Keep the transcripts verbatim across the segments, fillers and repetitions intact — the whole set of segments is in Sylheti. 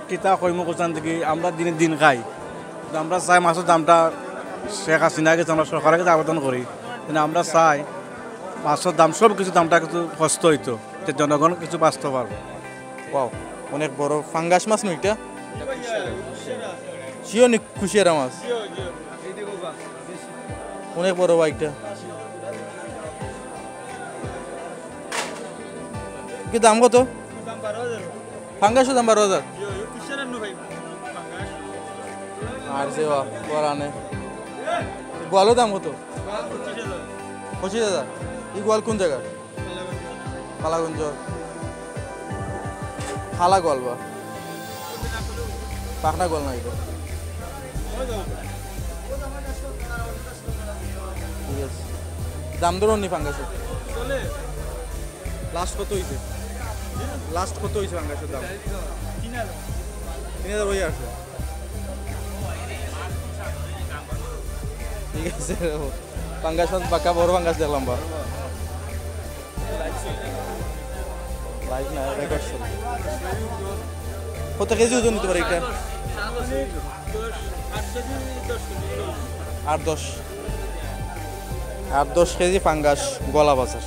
কিতা কইমু কুচান থাকি, আমরা দিনে দিন খাই। কিন্তু আমরা চাই মাছর দামটা শেখ হাসিনা গেছে, আমরা সরকারর গেছে আবেদন করি। কিন্তু আমরা চাই মাছর দাম, সব কিছু দামটা কিছু সস্তা অইতো, যে জনগণ কিছু বাঁচতে পারবো। ওয়াও, অনেক বড় পাঙ্গাস মাছ নু ইটা? শিওর নি কুশিয়ারা মাছ? অনেক বড় বা ইটা। কি দাম কত? পাঙ্গাসর দাম বারো হাজার। আর যে বা, বড় আনে। গোয়ালর দাম কত? পঁচিশ হাজার। এই গোয়াল কোন জাগার? কালাগঞ্জ। কালা গোয়াল বা? পাকনা গোয়াল না ইটা? ঠিক আছে। দাম দর নি পাঙ্গাসর? লাস্ট কত অইছে? লাস্ট কত অইছে পাঙ্গাসর দাম? তিন হাজার অই আছে। ঠিক আছে। পাঙ্গাস মাছ বাক্কা বড় পাঙ্গাস দেখলাম বা। লাইভ না, রেকর্ড চলে। কত কেজি ওজন অইতে পারে ইটা? আট দশ। আট দশ কেজি পাঙ্গাস গোয়ালা বাজার।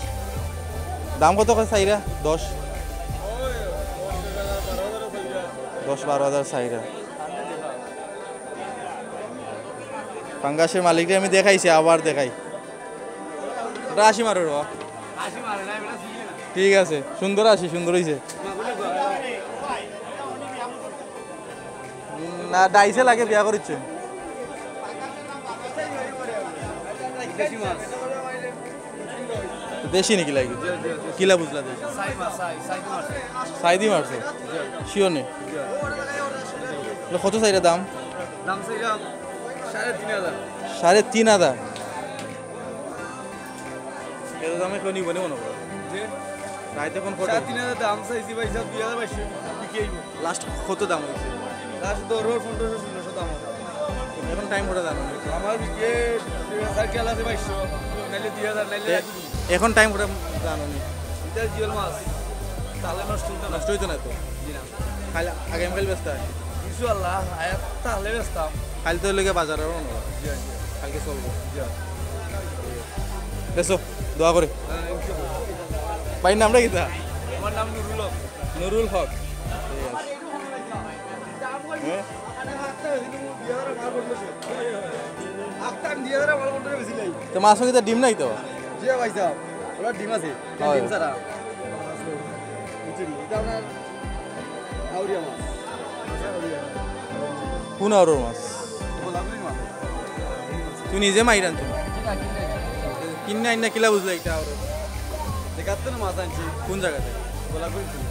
দাম কত কয় চাইরা? দশ? দশ বারো হাজার চাইরা। পাঙ্গাসর মালিকরে আমি দেখাইছি, আবার দেখাই। ওটা আশি মারো রে বা। ঠিক আছে, সুন্দর আশি, সুন্দর অইছে। না, ডাইসে লাগে বিয়া করিচ্ছে। দেশি নাকি লাগে? কিলা বুঝলা দেশি? সাইদি মারছে। শিওর নি? কত চাইরা দাম? দাম চাইলাম সাড়ে তিন হাজার। সাড়ে তিন হাজার? এত দামে কেউ নিবো নি মনে করো? রাইতে ফোন করো। সাড়ে তিন হাজার দাম চাইছি ভাই সাহেব, দুই হাজার বাইশশো বিক্রি অইবো। লাস্ট কত দাম অইছে? লাস্ট ধরো পনেরোশো ষোলোশো দাম হবে। এখন টাইম কটা জানো নি? আমার বিক্রি সাইকেল আছে বাইশশো, নাইলে দুই হাজার, নাইলে এ-, এক হাজার। এখন টাইম কটা জানো নি? এটা জিওল মাছ, তাহলে নষ্ট হইতো না। নষ্ট হইতো না তো? জি না। খালি আগামীকাল বেচতা? ইনশাআল্লাহ, আয়াত তাহলে বেচতাম। কাল তো লগে বাজার আরো না? জি, জি। কালকে চলবো। জি। বেচো, দোয়া করি। হ্যাঁ, ইনশাআল্লাহ। ভাইর নামটা কিতা? আমার নাম নুরুল হক। নুরুল হক। ঠিক আছে। হ্যাঁ? তো মাছও কিতা ডিম নাই তো? জি ভাই সাহেব, ওরা ডিম আছে, হয়। ডিম ছাড়া। বুঝছেন? এটা আপনার আউরিয়া মাছ। কোন আউরর মাছ? গোলাগুড়ির মাছ। তুই নিজে মাইরান তুই? কিনে আইন না কিলা বুঝলে এটা আউরর? দেখাতে না মাছ আনছি। কোন জায়গাতে? গোলাগুড়ি থেকে।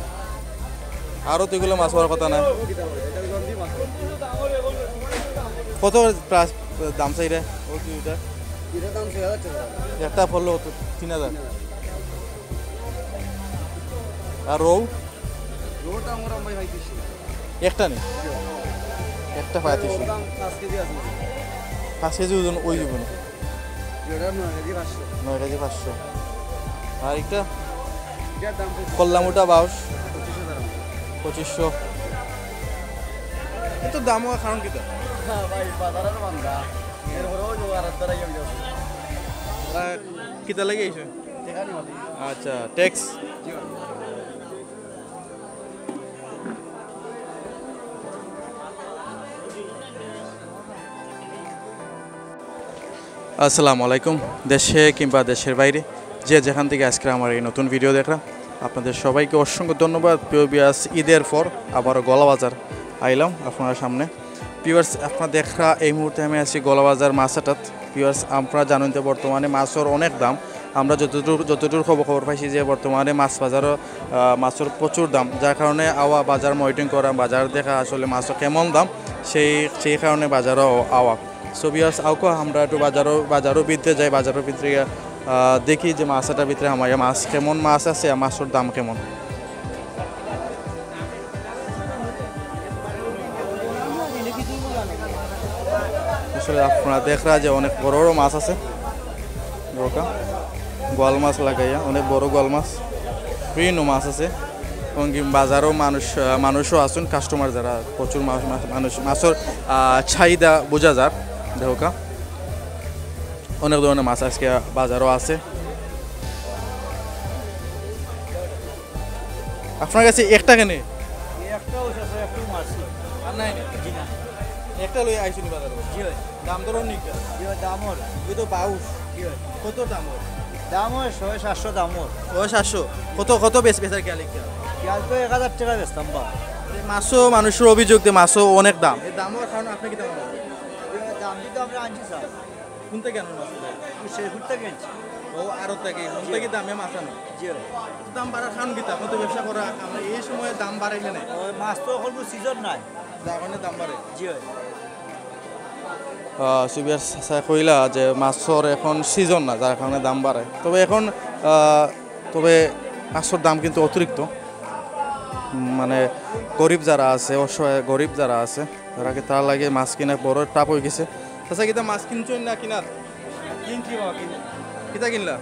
আরো তো এগুলো মাছ হওয়ার কথা না। ও কিতা বলে? এটা গন্ধি মাছ। কত প্রাইস, দাম চাইরা? ও দুইটা? এটা দাম ছয় হাজার টাকা। একটা পড়লো কত? তিন হাজার। আর রৌ? রৌটা আমার ভাই পঁয়ত্রিশশো। একটা নি? একটা পঁয়ত্রিশশো। ওর দাম পাঁচ কেজি আছে। পাঁচ কেজি ওজন ওই দিব না। এটা নয় কেজি পাঁচশো। নয় কেজি পাঁচশো। আর একটা? এটার দাম পড়ছে কল্লামুটা বাউশ। পঁচিশশো টাকা। পঁচিশশো। এত দাম হওয়ার কারণ কিতা? হ্যাঁ ভাই, বাজারের বান্দা। এরপরেও যে আর একটা রাইয়া যাবে। ওরা কিতা লাগে এইসব? যেখানে হবে। আচ্ছা, ট্যাক্স। জি ভাই। আসসালামু আলাইকুম। দেশে কিংবা দেশের বাইরে যে যেখান থেকে আজকে আমার এই নতুন ভিডিও দেখরা, আপনাদের সবাইকে অসংখ্য ধন্যবাদ। প্রিয় ভিউয়ার্স, ঈদের পর আবারও গোয়ালা বাজার আইলাম আপনার সামনে। ভিউয়ার্স, আপনারা দেখরা এই মুহূর্তে আমি আছি গোয়ালা বাজার মাছ আটাত। ভিউয়ার্স, আপনারা জানেন তো বর্তমানে মাছর অনেক দাম। আমরা যতদূর, যতদূর খবর, খবর পাইছি যে বর্তমানে মাছ বাজারও, আহ, মাছর প্রচুর দাম, যার কারণে আওয়া বাজার মনিটরিং করা, বাজার দেখা আসলে মাছর কেমন দাম, সেই, সেই কারণে বাজারও আওয়া। So ভিউয়ার্স, আউক্কা আমরা একটু বাজারও, বাজারও ভিতরে যাই, বাজারও ভিতরে গিয়া, আহ, দেখি যে মাছ আটার ভিতরে আমার মাছ কেমন মাছ আছে আর মাছর দাম কেমন। আসলে আপনারা দেখরা যে অনেক বড় বড় মাছ আছে, গোয়াল মাছ লাগাইয়া অনেক বড় গোয়াল মাছ, বিভিন্ন মাছ আছে। সঙ্গী বাজারও মানুষ, আহ, মানুষও আছইন, কাস্টমার যারা, প্রচুর মানুষ, মানুষ, মাছর, আহ, চাহিদা বোঝা যার। দেখউক্কা, অনেক ধরনের মাছ আজকে বাজারও আছে। আপনার কাছে একটা কেনে? এই একটা ওই আছে, একটু মারছি। আর নাই? জি না। একটা লই আইছইন বাজারো? জি ভাই। দাম দর অনেক। জি ভাই, দাম ওর। ওই তো বাউশ। জি ভাই। কত দাম ওর? দাম ওর ছয় সাতশো দাম ওর। ছয় সাতশো? কত, কত বেশ বেচার খেয়াল একটা? খেয়াল তো এক হাজার টাকা বেচতাম বা। এই মাছও মানুষের অভিযোগ যে মাছও অনেক দাম। এই দামও কারণ আপনি কি দাম? জি ভাই, দাম দিয়ে তো আমরা আনছি স্যার। কোন থেকে আনবেন মাছ? শেরপুর থেকে আনছি। ও, আড়ত থেকে। কোন জি। থেকে দামে মাছ আনো? জি ভাই। দাম বাড়ার কারণ কিতা? আপনি তো ব্যবসা করা, আমরা এই সময় দাম বাড়ে কেনে? ওই মাছ তো এখন সিজন নাই। যার কারণে দাম বাড়ে। জি ভাই। আহ, সুবিয়ার চাচা কইলা যে মাছর এখন সিজন না, যার কারণে দাম বাড়ে। তবে এখন, আহ, তবে মাছর দাম কিন্তু অতিরিক্ত। উম, মানে গরিব যারা আছে, অসহায় গরিব যারা আছে, তারা কি, তার লাগি মাছ কিনা বড় টাফ অই গেছে। চাচা, কিতা মাছ কিনছইন না কিনার? কিনছি বাবা, কিনছি। কিতা কিনলা?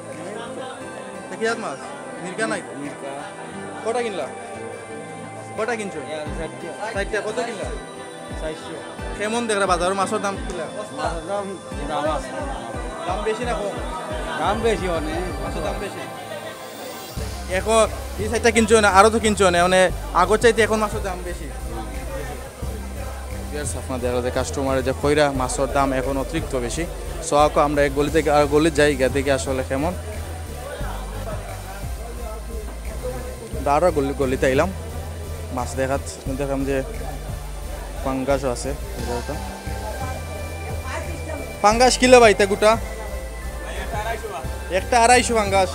তা কি জাত মাছ? মিরকা নাই? মিরকা। কটা কিনলা? কটা কিনছো? এই আর চারটা। চারটা। কত কিনলা? চারশো। কেমন দেখরা বাজারো মাছর দাম কিলা? মাছর দাম, দাম আছে। দাম বেশি না কম? দাম বেশি অনেক। মাছর দাম বেশি। এখন এই চারটা কিনছো না, আরো তো কিনছো না, মানে আগর চাইতে এখন মাছর দাম বেশি। Viewers, আপনারা দেখরা যে কাস্টমারে যে কইরা মাছর দাম এখন অতিরিক্ত বেশি। So, আকো আমরা এক গলি থেকে আর গলি যাই, গিয়া দেখি আসলে কেমন। আমরা আরো গলি, গলিতে আইলাম, মাছ দেখাত দেখলাম যে পাঙ্গাসও আছে। পাঙ্গাস কিলা ভাই তা গুটা? একটা আড়াইশো পাঙ্গাস।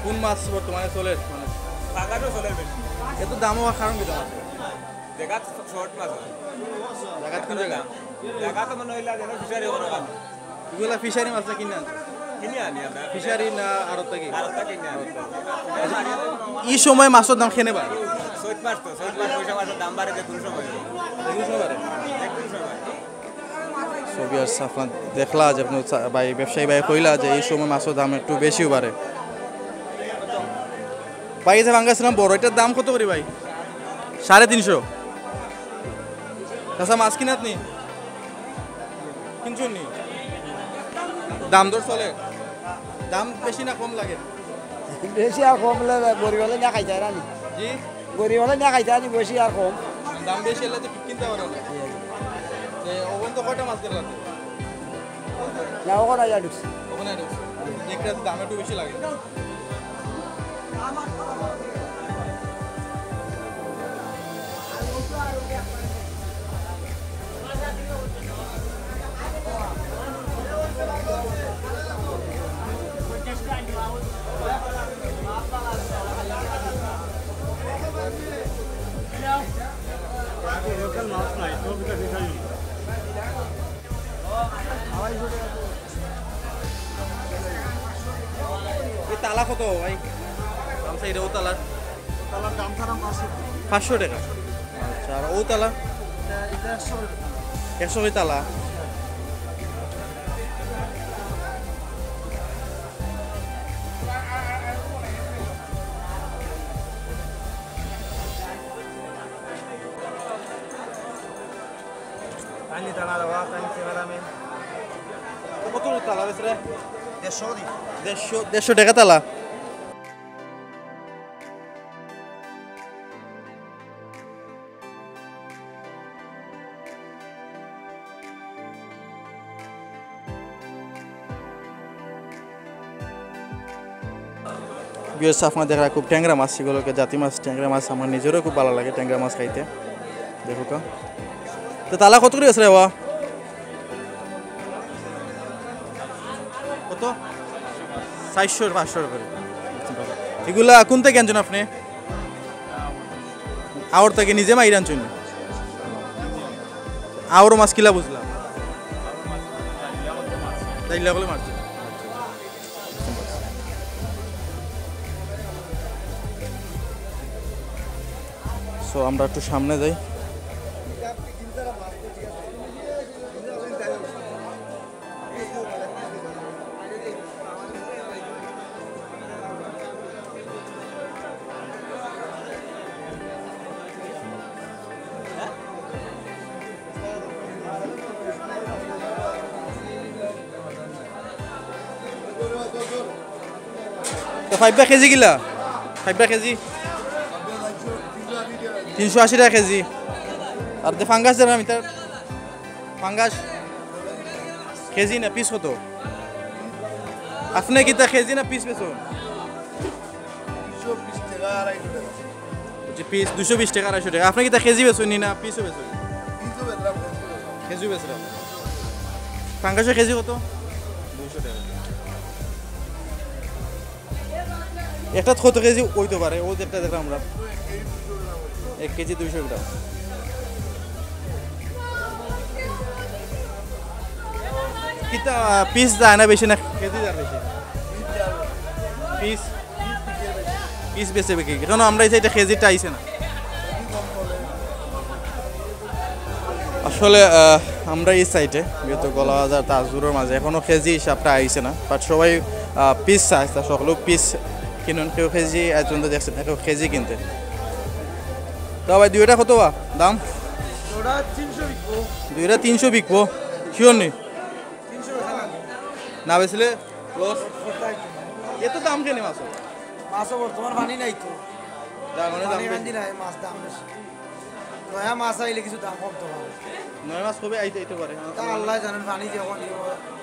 কোন মাছ বর্তমানে চলের? মানে পাঙ্গাসও চলের বেশি। এত দাম হওয়ার কারণ কিতা? জাগা তো শর্ট মাছ। জাগা কোন জাগা? জাগা তো মনে অইলা যেন ফিশারি করা কাম। ইগুলা ফিশারি মাছ না কিনে আনছো? কিনে আনি আমরা। ফিশারি না আড়ত থাকি? আড়ত থাকি কিনে আনি। ই সময় মাছর দাম কেনে বাড়ে? চৈত মাস তো, চৈত মাস, বৈশাখ মাসর দাম বাড়ে যে কোন সময়? যে কোন সময় বাড়ে? যে কোন সময়? So viewers, আপনারা দেখলা যে আপনার চা-, ভাই, ব্যবসায়ী ভাই কইলা যে এই সময় মাছর দাম একটু বেশিও বাড়ে। ভাই, এই যে পাঙ্গাস ছিলাম বড়, এটার দাম কত করি ভাই? সাড়ে তিনশো। চাচা, মাছ কিনাত নি? কিনছইন নি? দাম দর চলে? দাম বেশি না কম লাগে? বেশি আর কম লাগে, গরিব অকলে না খাইতা পারে নি। জি? গরিব অকলে না খাইতা পারে নি, বেশি আর কম। দাম বেশি অইলে তো কিনতা পারে না। জি। তে, অখন তো কয়টা মাছ ধরলা তো? না, অখন আইয়া ঢুকছি। অখন আইয়া ঢুকছি। দেখরা তো দাম একটু বেশি লাগে। এই তালা কত ভাই? গামছা এটা ও তালা? তালার দাম ছাড়া পাঁচশো। পাঁচশো টাকা। আচ্ছা, আর ও তালা? এটা, এটা একশো টাকা। একশো করে তালা। পানি তালা দেওয়া, পানি ক্যামেরাম্যান। কত তালা বেচরা? দেড়শো দি। দেড়শো, দেড়শো টাকা তালা। Viewers, আপনারা দেখরা খুব ট্যাংরা মাছ, এগুলোকে জাতি মাছ, ট্যাংরা মাছ। আমার নিজেরও খুব ভালা লাগে ট্যাংরা মাছ খাইতে। দেখউক্কা। তো তালা কত করি আছে রে বাবা? কত? চাইরশো, পাঁচশো করি। এগুলা কোন থাকি আনছইন আপনে? আওর থাকি নিজে মাইরা আনছইন? আওর মাছ কিলা বুঝলা? তাইলে বলে মারছে। So, আমরা একটু সামনে যাই। ফাইবা কেজি কিলা? ফাইবা কেজি? তিনশো আশি টেকা কেজি। আর যে ফাঙ্গাস দেখলাম, ইটা ফাঙ্গাস কেজি না পিস কত? আপনে কিতা কেজি না পিস বেচইন? দুইশো বিশ টেকা, আড়াইশো টেকা। বুঝছি, পিস দুইশো বিশ টেকা, আড়াইশো টেকা। আপনে কিতা কেজি বেচইন নি না পিসও বেচইন? পিসও বেচলাম, কেজিও বেচলাম। কেজি বেচলাম। ফাঙ্গাসর কেজি কত? দুইশো টেকা। একটা কত কেজি অইতো পারে? অউ যে একটা দেখলাম আমরা, এক কেজি দুইশো গ্রাম। কিতা পিস যায় না বেশি না কেজি যায় বেশি? পিস, পিস বেশি বিক্রি। কেন আমরা এই সাইডে কেজিটা আইছে না। আসলে, আহ, আমরা এই সাইডে, যেহেতু গোলা বাজার তাজপুরর মাঝে, এখনো কেজি হিসাবটা আইছে না, বাট সবাই, আহ, পিস চায়, তা সকলেও পিস কিনইন। কেউ কেজি আজ পর্যন্ত দেখছি না, কেউ কেজি কিনতে। তো ভাই, দুইটা কত বা দাম? ওটা তিনশো বিকবো। দুইটা তিনশো বিকবো, শিওর নি? তিনশো বেচা লাগে। না বেচলে লস। এত দাম কেনে মাছর? মাছও বর্তমান পানি নাই তো। দাম, অনেক দাম পানি বেশি। কান্দি নাই, মাছ দাম বেশি। নয়া মাছ আইলে কিছু দাম কমতো পারে। নয়া মাছ কবে আইতে, আইতে পারে? তা আল্লাহ জানইন, পানি যখন দিব,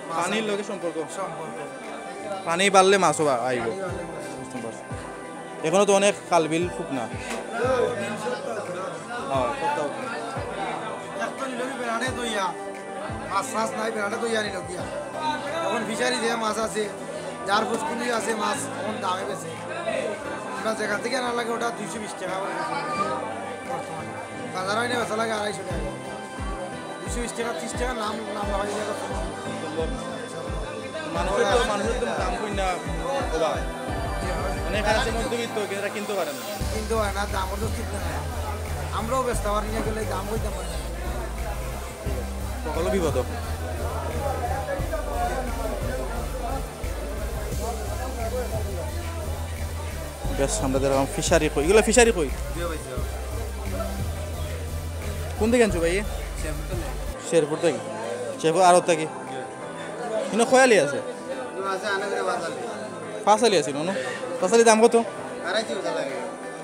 মাছ পানির আইব। লগে সম্পর্ক। সম্পর্ক। পানি বাড়লে মাছও বা-, আইব। পানি বাড়লে মাছ আইব। বুঝতে পারছি। এখনো তো অনেক খাল বিল ফুক না। হ্যাঁ, সপ্তাহ। এক তো নিলগি বেড়ানে দইয়া, মাছ চাষ নাই, বেড়ানে দইয়া নিলগিয়া। এখন ফিশারি যে মাছ আছে, যার পুষ্কুলি আছে, মাছ এখন দামে বেচে। আমরা যেখান থেকে আনা লাগে, ওটা দুইশো বিশ টেকা বর্তমানে। বাজার অইলে বেচা লাগে আড়াইশো টেকা। দুইশো বিশ টেকা, ত্রিশ টেকা নাম, নাম লাগাই দিয়ে। মানুষের তো, মানুষের তো দাম কই না, বাবা। মানে, এখানে আছে মধ্যবিত্ত, এরা কিনতে পারে না। কিনতে পারে না, দাম ওর তো ঠিক না। আমরাও বেচতে পারি না, গেলে দাম কইতে পারি না। সকল বিপদ। বেশ, আমরা যেরকম ফিশারি কই, এগুলা ফিশারি কই? কোন দিকে আনছো ভাই? শেরপুর থাকি। শেরপুর আড়ত থাকি। ইনো কয় আলি আছে? পাঁচ আলি আছে, নো? পাঁচ আলি দাম কত?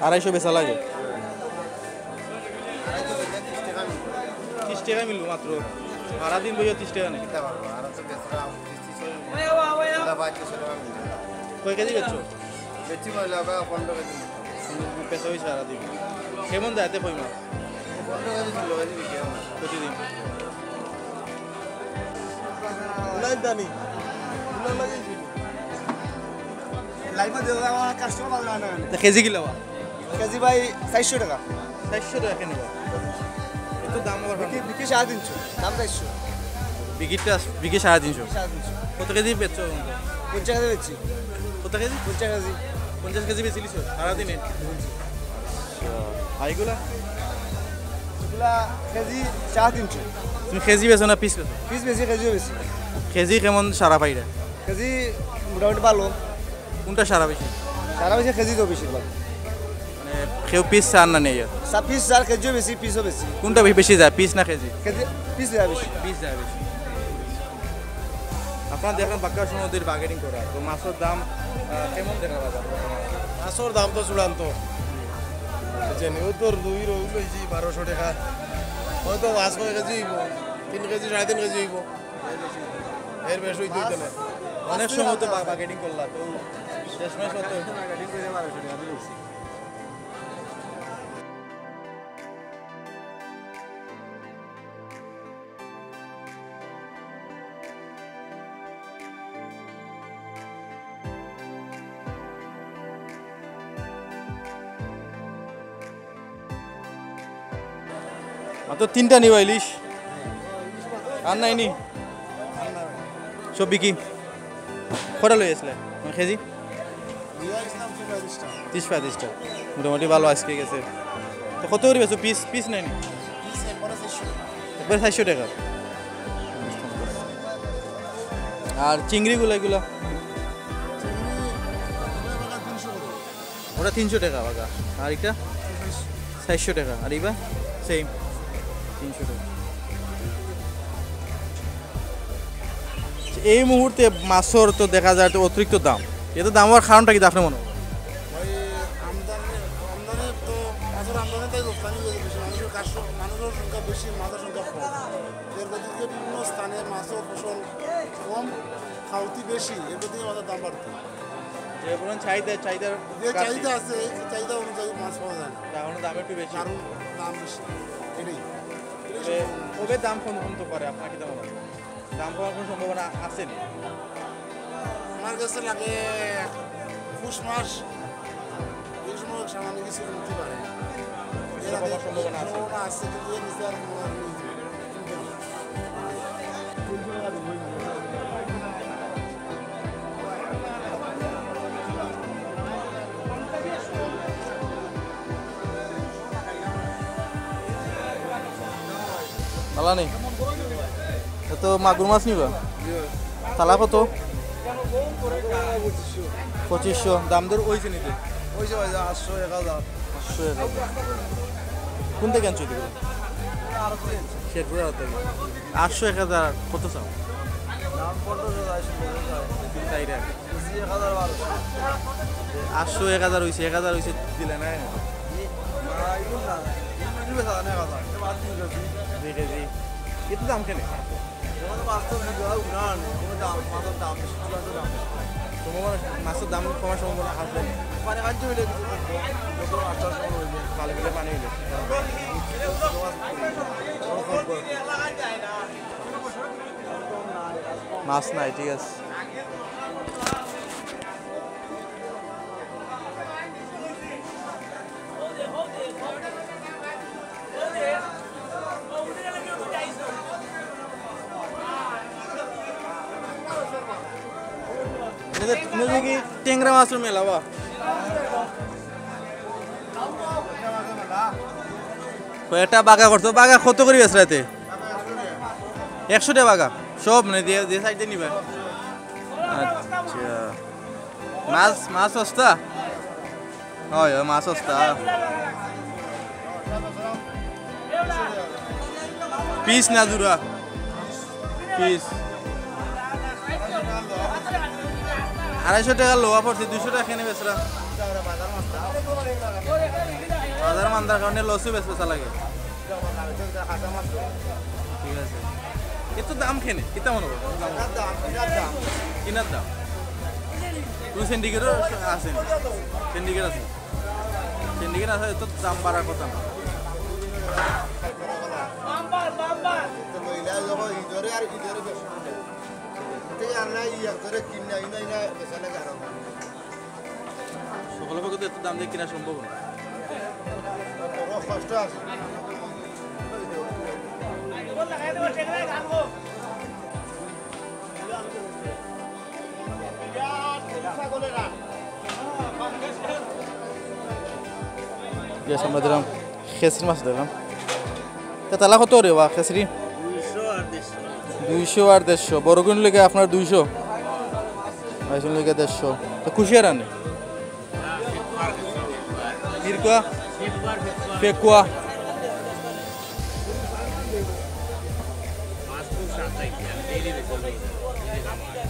আড়াইশো বেচা লাগে। ত্রিশ টেকা মিলবো মাত্র। সারাদিন বইয়া ত্রিশ টেকা নাকি? কয় কেজি বেচছো? বেশি ময়লা বা পনেরো কেজি। বেচা অইছে সারাদিন। কেমন যায় এতে কই মাছ? পনেরো কেজি, ষোলো কেজি বিক্রি হয়। প্রতিদিন? উলাই দানি। উলাই লাগাইছিল। লাইভে দেওয়া আমার কাস্টমার ভালো আনে। তা কেজি কিলা বা? কেজি ভাই চারশো টেকা। চারশো টেকা কেনে বা? এত দাম আবার বিকি, বিকি সাড়ে তিনশো, দাম চারশো। বিকিটা, বিকি সাড়ে তিনশো। সাড়ে তিনশো। কত কেজি বেচছো? পঞ্চাশ কেজি বেচছি। কত কেজি? পঞ্চাশ কেজি। পঞ্চাশ কেজি বেচিলিছো সারাদিনে? আচ্ছা, আর এগুলা? এগুলা কেজি সাড়ে তিনশো। তুমি কেজি বেচো না পিস বেচো? পিস বেশি, কেজিও বেশি। কেজি কেমন সারা পাইরা? কেজি মোটামুটি ভালো। কোনটা সারা বেশি? সারা বেশি কেজি তো বেশিরভাগ। মানে কেউ পিস চার না নেই? সব পিস চার, কেজিও বেশি, পিসও বেশি। কোনটা বে-, বেশি যায়, পিস না কেজি? কেজি, পিস যায় বেশি। পিস যায় বেশি। আপনারা দেখেন বাক্কা সমুদ্রের বার্গেনিং করা, তো মাছর দাম, আহ, কেমন দেখা বাজার? মাছর দাম তো চূড়ান্ত। বুঝছেন, ও তো রুই, রুই লইছি বারোশো টেকা। হয়তো পাঁচ ছয় কেজি অইবো, তিন কেজি, সাড়ে তিন কেজি অইবো। এর বেশি অইতো অইতো না। অনেক সময় তো বা-, বার্গেনিং করলা, তো শেষমেশ কত? মাত্র তিনটা নিবা ইলিশ? আর নাই নি? সব বিকি? কটা লই আসলে? মানে কেজি? ত্রিশ পঁয়ত্রিশটা। মোটামুটি ভালো আজকে গেছে। তো কত করি বেচো? পিস, পিস নাই নি? একবারে চারশো টেকা। আর চিংড়িগুলা, এগুলা? ওটা তিনশো টেকা বাগা। আর এটা? চারশো টেকা। আর ইবা? সেম। তিনশো টেকা। এই মুহূর্তে মাছর তো দেখা যায় তো অতিরিক্ত দাম। এত দাম হওয়ার কারণটা কি আপনার মনে হয়? ভাই, আমদানি, আমদানি তো, মাছর আমদানি তাই রপ্তানি হয়ে গেছে বেশি। মানুষের কাজ, মানুষের সংখ্যা বেশি, মাছর সংখ্যা কম। এর মধ্যে বিভিন্ন স্থানে মাছর ফসল কম, খাওয়াতি বেশি, এর মধ্যে মাছর দাম বাড়তি। যে পরিমাণ চাহিদা, চাহিদার যে কাছে। চাহিদা আছে, এই চাহিদা অনুযায়ী মাছ পাওয়া যায় না। তার কারণে দাম একটু বেশি। দারুণ দাম বেশি, এটাই। এটাই তবে সম্ভাবনা। কবে দাম কম কমতে পারে আপনার কি মনে হয়? দাম কমার কোনো সম্ভাবনা আছে নি? আমার কাছে লাগে পুষ মাস, এই সময় সামান্য কিছু কমতে পারে। এর আগে কমার সম্ভাবনা আছে। সম্ভাবনা আছে, কিন্তু এর নিচে আর কমার নেই। ভালা নি? এ তো মাগুর মাছ নিবা? তালা কত? পঁচিশশো। দাম দর হইছে নি তো? হইছে ভাই, আটশো, এক হাজার। আটশো, এক হাজার। কোন থেকে আনছো এগুলো? আরো তিন। শেরপুর আড়ত থেকে। আটশো, এক হাজার, কত চাও? দাম পনেরোশো, চারশো, পনেরোশো। তিন চাইরা। বেশি এক হাজার বারোশো। আটশো, এক হাজার হইছে, এক হাজার হইছে, দিলে না কেন? না, এগুলো না, এগুলো বেচা যায় না, এক হাজার। এটা মাত্র দুই কেজি। দুই কেজি। এত দাম কেন? এগুলো তো মাছ তো দুই কেজি উঠা নেই, কোনো দাম, মাছের দাম বেশি, চূড়ান্ত দাম বেশি। সম্ভাবনা, মাছের দাম কমার সম্ভাবনা আছে না? পানি খাইতে হইলে কিছু করবো, যত মাছ চাষ করা হইলে। খালে বিলে পানি হইলে। মাছ নাই, ঠিক আছে। এটা, এটা কি টেংরা মাছর মেলা বা? কয়টা বাগা করছো? বাগা কত করি বেচরাইতে? একশো টাকা বাগা। সব মানে যে, যে সাইডে নিবা। আচ্ছা। মাছ, মাছ সস্তা? হয়, হয়, মাছ সস্তা। পিস না জুড়া? পিস। আড়াইশো টাকা লোয়া পড়ছে, দুইশো টাকা কেনে বেচরা? বাজার মান্দার কারণে লসে বেচা লাগে। ঠিক আছে। এত দাম কেনে? কিতা মনে করো? কিনার দাম। কোনো সিন্ডিকেটও আছে নি? সিন্ডিকেট আছে। সিন্ডিকেট আছে, এত দাম বাড়ার কথা না। সকলের পক্ষে তো এত দাম দিয়ে কিনা সম্ভব না। Yes, আমরা দিলাম, খেসরি মাছ দিলাম। তা তালা কত রে বা খেসরি? দুইশো আর দেড়শো। দুইশো আর দেড়শো। বড় কোন লেগে আপনার দুইশো? ভাই, কোন লেগে দেড়শো। তো কুশিয়ার আনে? ফেকুয়া? ফেকুয়া।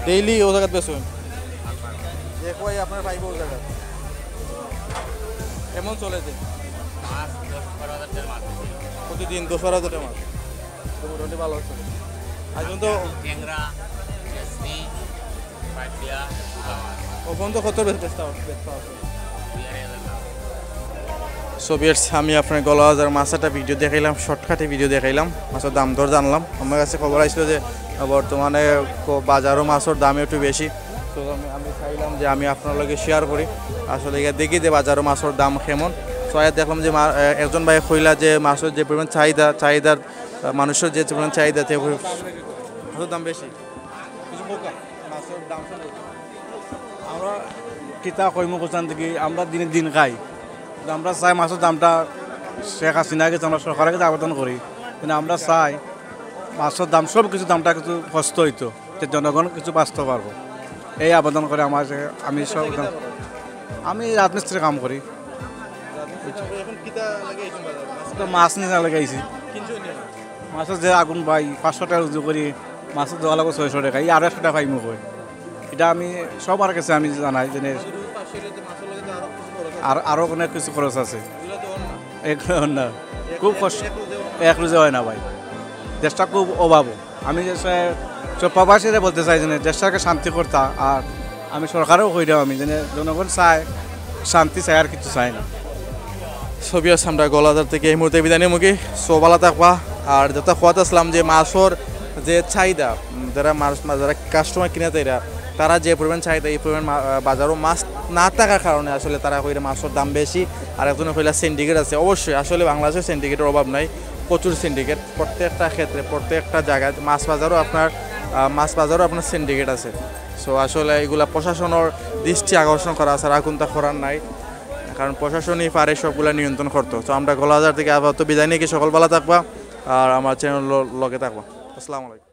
ডেইলি ও জাগাত বেচুন। যে কয় আপনার পাইব ও জাগাত। এমন চলে যে। প্রতিদিন দশ বারো হাজার টাকা মাছ। তো মোটামুটি ভালো হচ্ছে। আজ পর্যন্ত ট্যাংরা, কেসরি, পাইপিয়া, ও পর্যন্ত কত বেচ-, বেচতে হবে, বেচতে হবে? So viewers, আমি আপনার গলা হাজার মাছ একটা ভিডিও দেখাইলাম, শর্টকাটে ভিডিও দেখাইলাম, মাছের দাম দর জানলাম। আমার কাছে খবর আসলো যে বর্তমানে ক-, বাজারও মাছের দাম একটু বেশি। তো আমি, আমি চাইলাম যে আমি আপনার লগে শেয়ার করি, আসলে গিয়া দেখি যে বাজারও মাছের দাম কেমন। তো আয়া দেখলাম যে মা-, এ, একজন ভাই কইলা যে মাছের যে পরিমাণ চাহিদা, চাহিদার, আহ, মানুষের যে পরিমাণ চাহিদা, তে মাছের দাম বেশি। কিছু কউক্কা, মাছের দাম সম্পর্কে। আমরা কিতা কইমু কোথান থেকে, আমরা দিনে দিন খাই। কিন্তু আমরা চাই মাছের দামটা শেখ হাসিনার কাছে আমরা সরকারের কাছে আবেদন করি। কিন্তু আমরা চাই মাছের দাম, সব কিছু দামটা কিছু সস্তা হইতো, যে জনগণ কিছু বাঁচতে পারবো। এই আবেদন করে আমার যে, আমি সব, আমি রাজমিস্ত্রি কাম করি। এখন কিতা লাগে এই বাজার? মাছ তো মাছ নিতে লাগে আইছি। কিনছো নি? মাছের যে আগুন ভাই, পাঁচশো টাকা রুজি করি, মাছের দোয়া লাগবো ছয়শো টাকা, এই আড়াইশো টাকা পাইমু কই। এটা আমি সবার কাছে আমি জানাই যে আর আরও অনেক কিছু খরচ আছে। এগুলো না, খুব কষ্ট, এক রোজে হয় না ভাই। দেশটা খুব অভাব। আমি যে সে- সব প্রবাসীরা বলতে চাই যে দেশটাকে শান্তি করতা। আর আমি সরকারেও কইরাম আমি যে জনগণ চায় শান্তি, চায়, আর কিছু চায় না। ছবি আছে, আমরা গোয়ালাজার থেকে এই মুহূর্তে বিদায় নিমুখী। সো ভালা থাকবা। আর যেটা কওয়াত আছলাম যে মাছর যে চাহিদা, উম, যারা মাছ, যারা কাস্টমার কিনা তাইরা, তারা যে পরিমাণ চাহিদা, এই পরিমাণ মা-, আহ, বাজারও মাছ না থাকার কারণে আসলে তারা কইরা মাছর দাম বেশি। আর একজনে কইলা সিন্ডিকেট আছে, অবশ্যই আসলে বাংলাদেশে সিন্ডিকেটের অভাব নাই, প্রচুর সিন্ডিকেট। প্রত্যেকটা ক্ষেত্রে, প্রত্যেকটা জায়গায় মাছ বাজারও আপনার, আহ, মাছ বাজারও আপনার সিন্ডিকেট আছে। সো আসলে এগুলা প্রশাসনের দৃষ্টি আকর্ষণ করা ছাড়া আর কুনতা করার নাই, কারণ প্রশাসনই পারে সবগুলা নিয়ন্ত্রণ করতো। তো আমরা গোয়ালাজার থেকে আপাতত বিদায় নিমুখী, সকল ভালা থাকবা আর আমার চ্যানেল লগে থাকবা। আসসালামু আলাইকুম।